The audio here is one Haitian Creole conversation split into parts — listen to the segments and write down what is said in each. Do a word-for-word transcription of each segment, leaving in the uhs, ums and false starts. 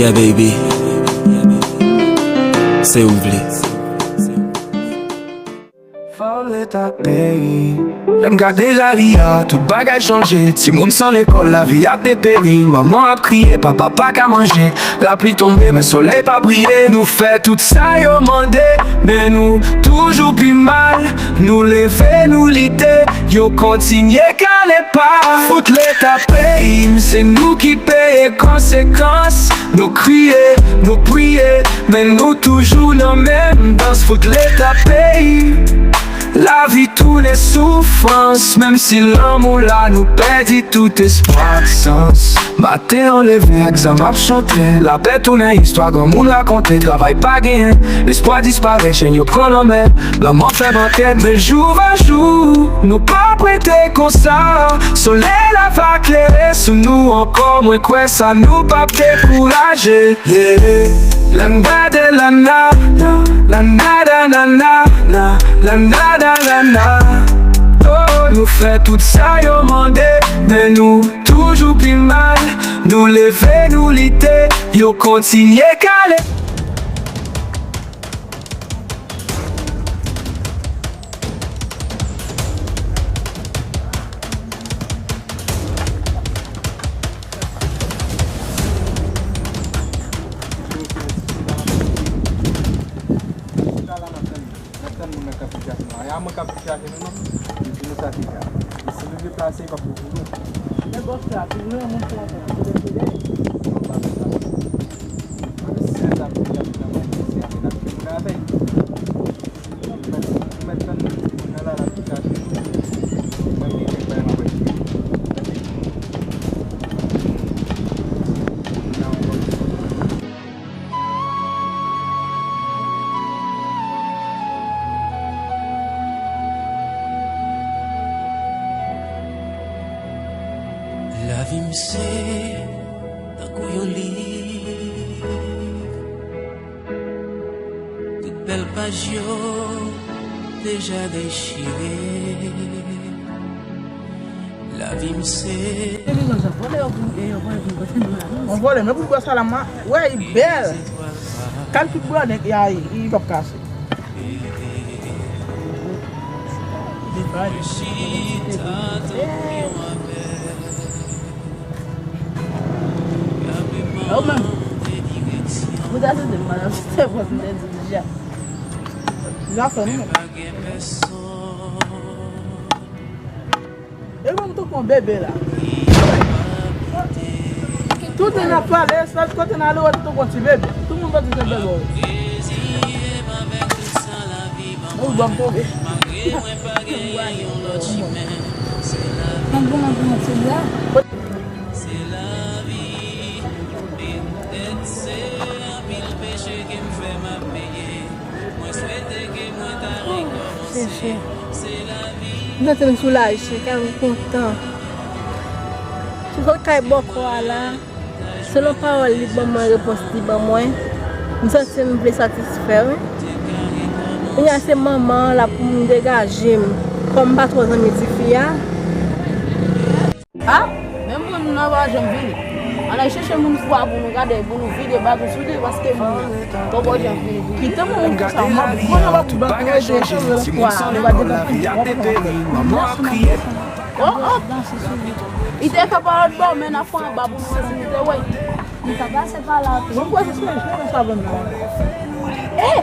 Yeah, baby. Se ou vle. Fò Leta peyi. Lè m gade lari a, tout bagay chanje. Timoun san lekòl, lavi ap deperi. Manman ap kriye, papa pa ka manje. Lapli tonbe, men solèy pa briye. Nou fè tout sa yo mande, men nou toujou pi mal. Nou leve, nou lite, yo kontinye kale pa. Fout Leta peyi m, se nou ki peye konsekans. Nou kriye, nou priye, men nou toujou nan menm dans. Fout Leta peyi m. Lavi tounen soufrans, menm si lanmou la, nou pèdi tout espwa ak sans. Maten an leve ak zam ap chante, lapè tounen istwa granmoun rakonte, travay pa genyen, lespwa disparèt, chenn yo pran lanmè, lanmò fè bankèt, men jou va jou, nou p ap rete konsa, solèy la va klere sou nou ankò, mwen kwè sa, nou p ap dekouraje. Yeah. Lè m gade lana, lana, lana, lana, lana, lana, lana. Oh, nou fè tout sa yo mande, men nou toujou pi mal. Nou leve, nou lite, yo kontinye kale. N ap tann moun nan k ap vin chache nou an. E a mwen k ap vin chache nou non. Yo di nou sa deja. E si nou deplase, yo p ap pou nou. Men bòs la, si nou yon moun fè yon fè, nou deplase. Avèk sèz ap vin chache nan mwen, se avè n ap vin moun avèk. Ou mèt, ou mèt tann moun nan la, l ap vin chache nou. Mwen menm, mwen bay mwen. Tande? Moun nan yon bòs. Lavi m se tankou yon liv. Tout bèl paj yo deja dechire. Lavi m se. Mwen vòlè, men pou bwè salam la. Wè, li bèl. Kal tout bwè nèg, ya, li p ap kase. Ou menm. Ou ta sou de madan, se bon, m te di deja. Zafè nou. E menm tou kon bebe la. Tout moun ap pale, espès kote n ale, wè tou kon ti bebe. Tout moun panse se bebe, wi. Ou ban m tonbe. Mwen bon, mwen bon, ti la. Se lavi, petèt se anpil peche ke m fè m ap peye. Mwen swete ke mwen ta rekòmanse. Se lavi. M santi m soulaje, kè m kontan. Sou sot kay bòkò a la, selon pawòl li ban mwen, repons li ban mwen, m santi m vle satisfè, wi. Kounye a se manman an la pou m degaje m. Kòm m pa twò zanmi tifi a. A, menm moun nan pa janm vini. Ann al chèche moun fou a pou nou gade, pou nou vide baton sou li, paske moun nan poko janm vini pou li. Kite moun fou sa, m ap pran nan bak bagay yo, cheve l fou a, nou pa depanse. Oh, oh. Li te fè pawòl bò, men n ap fè anba pou nou wè si nou te wè. Li ka pase pa la tou. Mwen kwè se sou jwè nan savann nan. Eh!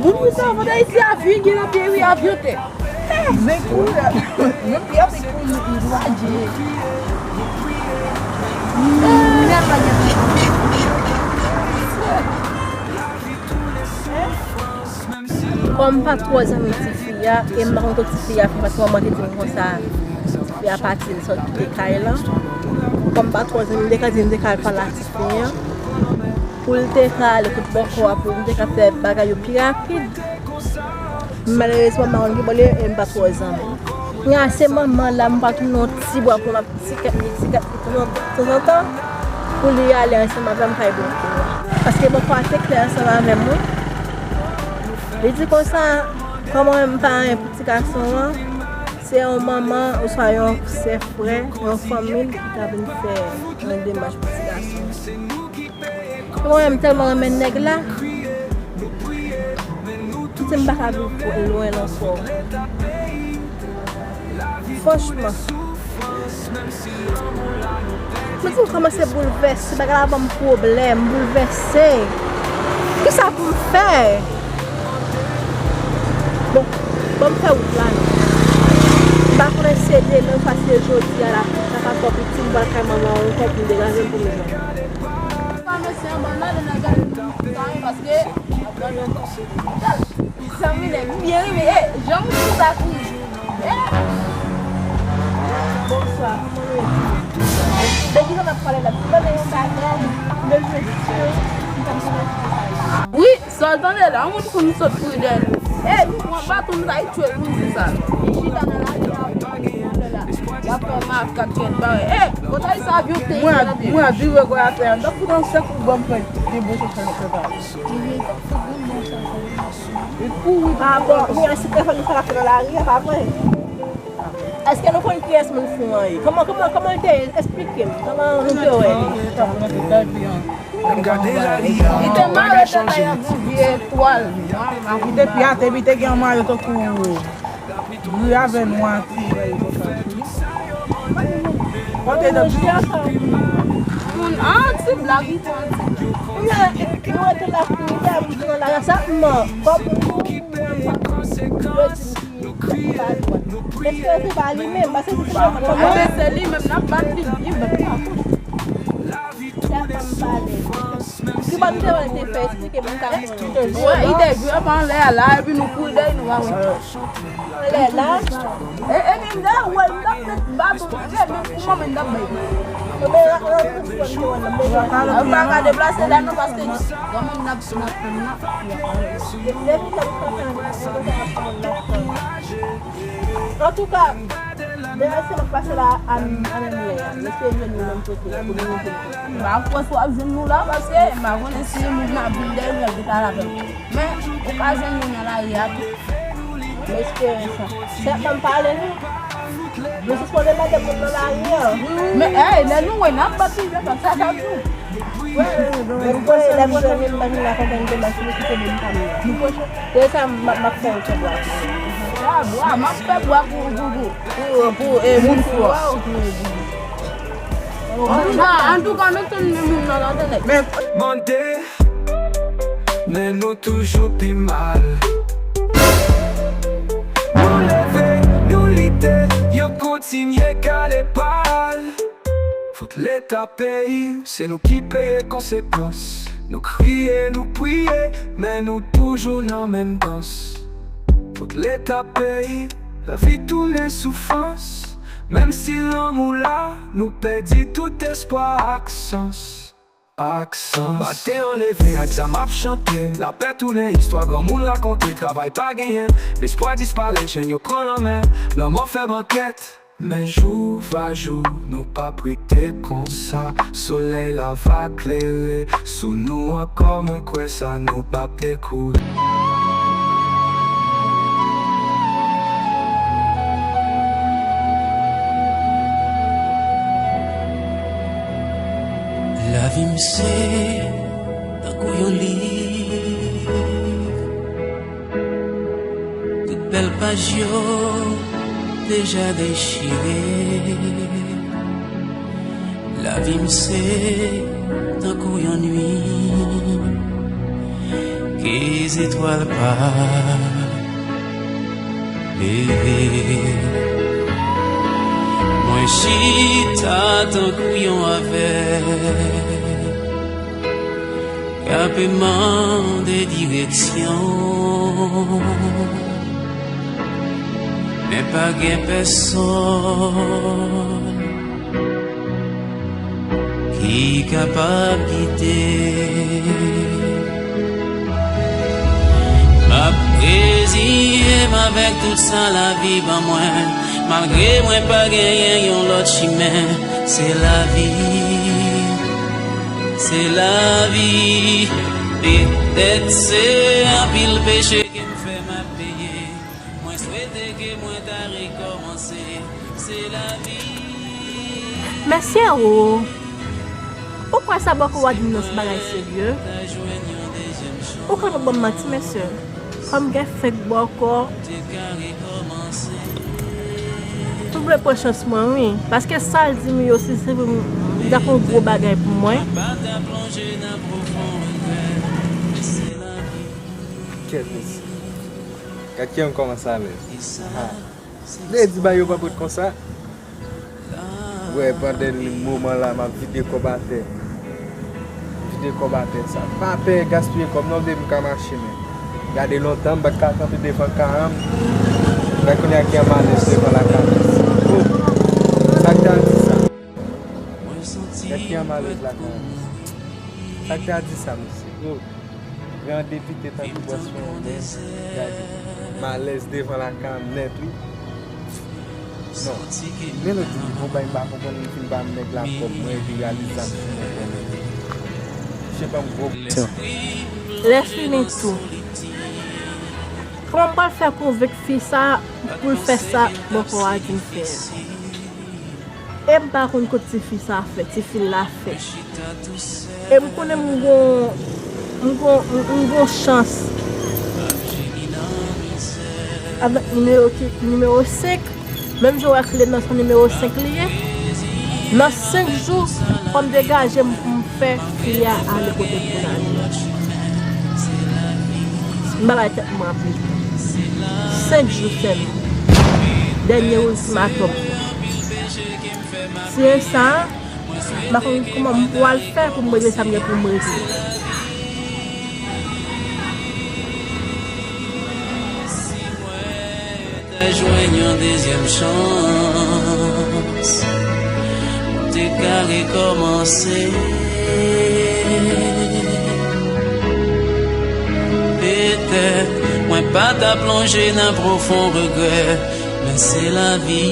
Moun pou savann Ayiti a vin gen nan pye wi avyon te. Eh! Men kou la. Menm pye a se kou li dwa di. Kòm m pa twò zanmi tifi a, e m pa konn kot tifi a fè, paske manman te di m konsa, tifi a pati, l sot kite kay lan. Kòm m pa twò zanmi, m te ka di m te ka al pale a tifi an, pou l te ka ale kot bòkò a, pou m te ka fè bagay yo pi rapid. Malerezman, m pa konn ki bò l ye, e m pa twò zanmi. Kounye a, se manman la, m pa tounen yon ti bwa pou m ap Ti kèt li, ti kèt li, tanzantan, pou li ale ansanm avè m kay bòkò a. Paske bòkò a te klè ansanm avè m, wi. Li di konsa, kòman m pa anyen pou ti gason an, se yon manman, oswa yon sè frè, yon fanmi ki ta vin fè yon demach pou ti gason an. Mwen menm tèlman renmen nèg la, si m pa ka viv lwen l ankò. Franchman. Mwen di m kòmanse boulvèse, bagay la ban m pwoblèm, boulvèse. Kisa pou m fè? Bon, ban m fè wout la non. M pa konnen si se demen oswa si se jodi a la, sa ka twò piti, m pral kay manman ankò pou m degaje m pou m jwenn. Pa mesye anba nan, nan gade m, paske zanmi nèg byen rive, e, jan m sou sa kouri. E. Bonswa, kòman nou ye? De ki sa n ap pale la? Mwen gen yon bagay, mwen bezwen sou, mwen bezwen sou sa. Wi, sa w tande la, yon moun konn sot kouri dèyè nou. E, nou pran baton, nou ta tchwe moun sou sa. Li chita nan lari la, la, la. Y ap fè makak kèt bare. E, kote sa avyon te ye la? Mwen ap viv gwa atè a. Donk, pou nan sèk ou ban m fè de bon chofè nan fè pa. Mhm. Ah, bon, men si telefòn nou fè l ap fè nan lari a, pa vre? Èske nou konn kiyès moun fou an ye? Kòman, kòman, kòman l te ye? Esplike m. Kòman nou te wè li? Li te mare tèt la, y ap di vye etwal. Li te pi atè, epi te gen yon mayo tankou gri avè nwa, ti bagay konsa. Kote de moun, ah, ti blag, li fè yon ti. Kounye a, nou rete la pou nou, nou la, sa, kòm yo di m ki, ki pa dwat. Èske se pa li menm? Paske se pa li menm. Enben, se li menm, n ap bat li, li bat li. Sa pa m pale. Ki bò m te wè l te fè, esplike m, m ka konnen. Wè, li te jwe anlè a la, epi nou kouri dèyè, nou pa wè. Anlè la. E, epi m te wè l, m t ap met baton, e, men kouman men m t ap bay. Ou pa ka deplase la non, paske granmoun n ap, n ap, n ap. Antouka, dèyè se m ap pase la a, a menm lè a. Mesye vini menm kote a pou nou vini. M pa kwè si w ap jwenn nou la, paske m pa konnen si moun ap vin dèyè nou, y ap gen travay. Men, ou ka jwenn nou nan lari a tou. M espere sa. Sèt nan m pale nou. Nou sispann mete moun nan lari a. Men, hey, lè nou wè n ap bat li, men sa k ap nou. Mwen kwè lè m jwenn li, m pa vin la konprann de mach, nou kite moun pa m nan. Se sa m ap fè yon ti bwa. Bwa, bwa, m ap fè bwa pou, pou, pou, pou, e, moun fou a. Antouka, antouka, nou tann men moun nan la, tande. Men mande, men nou toujou pi mal. Nou leve, nou lite, yo kontinye kale bal. Fout Leta peyi, se nou ki peye konsekans. Nou kriye, nou priye, men nou toujou nan menm dans. Fout Leta peyi, lavi tounen soufrans. Menm si lanmou la, nou pèdi tout espwa ak sans. Ak sans. Maten an leve ak zam ap chante. Lapè tounen istwa granmoun rakonte. Travay pa genyen, lespwa disparèt, jèn yo pran lanmè. Lanmò fè bankèt. Men jou va jou, nou p ap rete konsa. Solèy la va klere sou nou ankò, mwen kwè sa, nou p ap dekouraje. Lavi m se tankou yon liv. Tout bèl paj yo deja dechire. Lavi m se tankou yon nuit ke zetwal pa leve. Mwen chita tankou yon avèg k ap mande direksyon, men pa gen pèsonn ki kapab gide. M ap reziye m avèk tout sa lavi ban mwen, malgre mwen pa genyen yon lòt chimen. Se lavi. Se lavi, petèt se anpil peche ke m fè m ap peye. Mwen swete ke mwen ta rekòmanse. Se lavi. Mèsi Ero. Ou kwè sa bòkò w a di m nan se bagay serye? Ou kwè m ap ban m manti, mesye? Kòm gen fake bòkò. M vle pran chans mwen, wi. Paske sa l di m yo, si se vre, m, li t ap yon gwo bagay pou mwen. Kèt, mesye. Gad kijan m kòmanse alèz. Aha. Vle di bagay yo pa pot konsa. Wè, pandan moman la, m ap vide kòb atè. Vide kòb atè sa. Pa pè gaspiye kòb non, depi m ka mache, men. Gade lontan, m pa t ka kanpe devan kay an. Wè, kounye a ki an malèz devan lakay an. Oh! Sa k ta di sa? Gad ki an malèz lakay an. Sa k ta di sa, mesye? Oh! Gran depite tankou bòs yon nèg, gade, m alèz devan lakay an nèt, wi. Non, men lòt di, bon, bay m pa konprann, m fin ba m nèg la kòb mwen, epi rale zam sou mwen, bon, men. Misye ban m gwo. Lè fini tou. Kòman m pral fè konvenk fi sa pou l fè sa bòkò a di m fè a? E m pa konn kot tifi sa fè, tifi la fè. E m konnen m gon, m gon, m, m gon chans avèk nimewo ki, nimewo senk. Menm jan w wè kle nan se nimewo senk li ye. Nan senk jou, fò m degaje m pou m fè fi a ale kote l pou l ale. M pa bay tèt mwen anpil tan. Senk jou sèlman. Dènye iltimatòm mwen. Si e sa, m pa konn kòman m pral fè pou m regle sa m gen pou m regle. Ta jwenn yon dezyèm chans, m te ka rekòmanse. Petèt, mwen pa ta plonje nan pwofon regrè, men se lavi.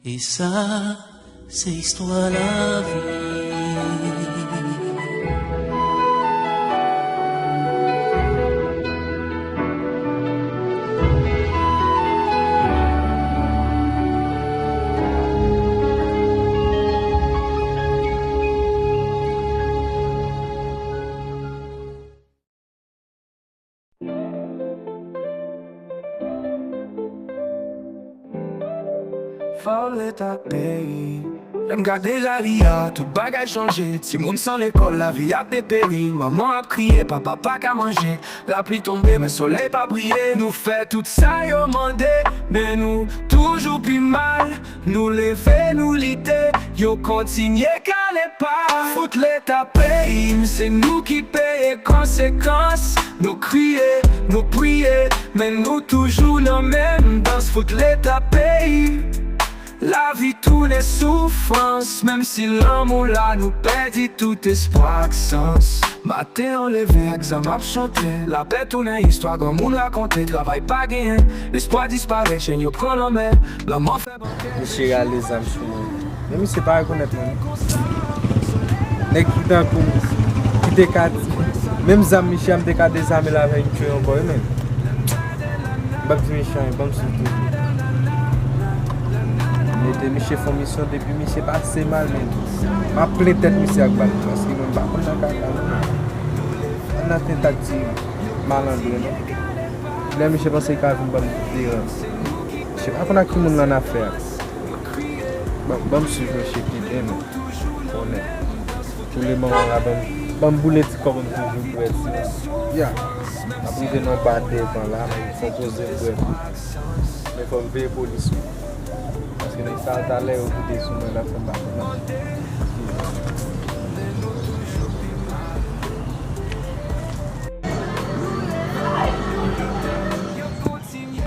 E sa, se istwa lavi. Fò leta peyi. Lè m gade lari a, tout bagay chanje. Timoun san lekòl, lavi ap deperi. Manman ap kriye, papa pa ka manje. Lapli tonbe, men solèy pa briye. Nou fè tout sa yo mande, men nou toujou pi mal. Nou leve, nou lite, yo kontinye kale pa. Fout leta peyi m, se nou ki peye konsekans. Nou kriye, nou priye, men nou toujou nan menm dans. Fout leta peyi, lavi tounen soufrans. Menm si lanmou la, nou pèdi tout espwa ak sans. Maten an leve ak zam ap chante, lapè tounen istwa granmoun rakonte, travay pa genyen, lespwa disparèt, chenn yo pran lanmè, lanmò fè banke. Misye rale zam sou mwen. Men misye pa rekonèt mwen non. Nèg ki tankou m, ki te ka, menm zam misye a m te ka dezame l avè l, m tchwe ankò wi menm. M p ap di misye anyen, ban m swiv toujou. M mete misye fè yon misyon, depi misye pase mal, men m ap plen tèt misye ak bal, paske mwen m pa konn nan kaka non. Ann nan tentak ti malandren non. Lè misye panse li ka vin ban m deranje. Misye pa konn ak ki moun l annafè a. Ban, ban m swiv misye pi byen non. Konnen. Pou le moman la, ban m, ban m boule ti kòb m toujou bwè ti. Ya. M ap rive nan ba devan la, m fè yon poze m bwè. Men fò m veye polis wi. Paske nèg sa a talè yo kite sou mwen la, sa m pa konn nan.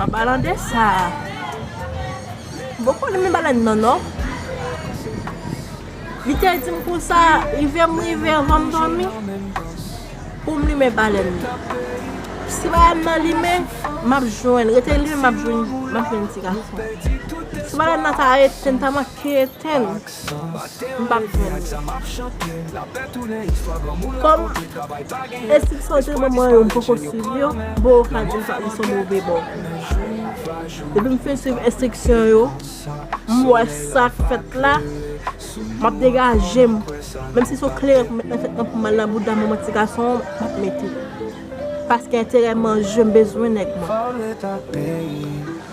An palan de sa, m poko limen balèn nan non. Li te di m konsa, rive m rive anvan m dòmi, pou m limen balèn nan. Si bagay nan limen, m ap jwenn. Rete limen, m ap jwenn, m ap jwenn ti gason. Si bagay nan ta etenn, ta manke etenn, m p ap jwenn. Kòm enstriksyon te ban mwen yo, m poko swiv yo, m poko ka di m sa li se yon move bò. Depi m fin swiv enstriksyon yo, m wè sa k fèt la, m ap degaje m. Menm si se yon kleren pou m met nan tèt mwen pou m al nan bouda manman ti gason an, m ap mete. Paske enterè m an je, m bezwen nèg mwen.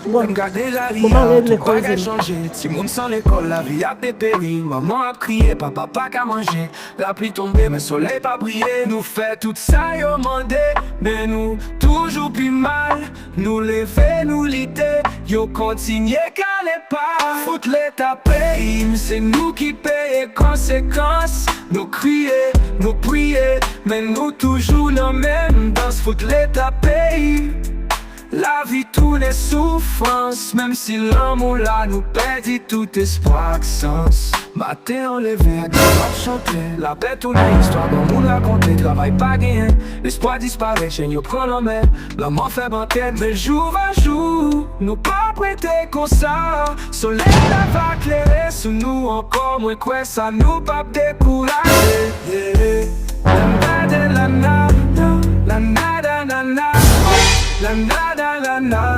Bon, m ka deja ri a, tout bagay chanje. Timoun san lekòl, lavi ap deperi. Manman ap kriye, papa pa ka manje. Lapli tonbe, men solèy pa briye. Nou fè tout sa yo mande, men nou toujou pi mal. Nou leve, nou lite, yo kontinye kale pa. Fout leta peyi m, se nou ki peye konsekans. Nou kriye, nou priye, men nou toujou nan menm dans. Fout leta peyi. Lavi tounen soufrans, menm si lanmou la, nou pèdi tout espwa ak sans. Maten an leve ak dlo ap chante, lapè tounen istwa, bon moun rakonte, travay pa genyen, lespwa disparèt, chenn yo pran lanmè, lanmò fè bankèt, men jou va jou, nou p ap rete konsa. Solèy la va klere sou nou ankò, mwen kwè sa, nou p ap dekouraje. Yeah. La nada, la nada, la nada, la nada, la nada, la nada.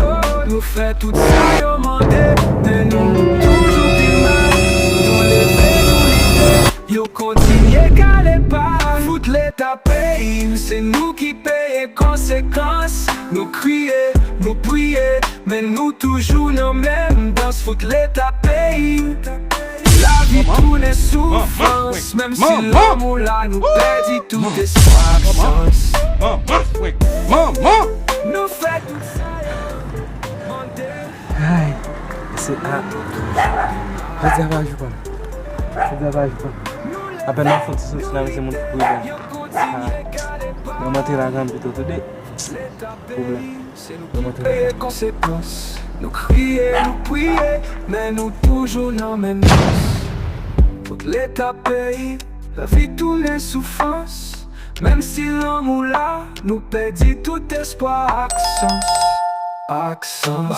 Oh, nou fè tout sa yo mande, men nou toujou pi mal. Nou leve, nou lite, yo kontinye kale pa. Fout leta peyi m, se nou ki peye konsekans. Nou kriye, nou priye, men nou toujou nan menm dans. Fout leta peyi. Lavi tounen soufrans, menm si lanmou la, nou pèdi tout espwa ak sans. Manman, wi, manman. Nou fè tout sa yo mande. Ay, se a. Jodi a pa jou pa m. Jodi a pa jou pa m. Apèn m ap fè yon ti soti nan men se moun ki kouri dèyè m. Ah. Mwen monte la kanmenm pito, tande. Pwoblèm. Mwen monte la. Peye konsekans. Nou kriye, nou priye, men nou toujou nan menm dans. Fout leta peyi, lavi tounen soufrans. Menm si lanmou la, nou pèdi tout espwa ak sans. Ak sans.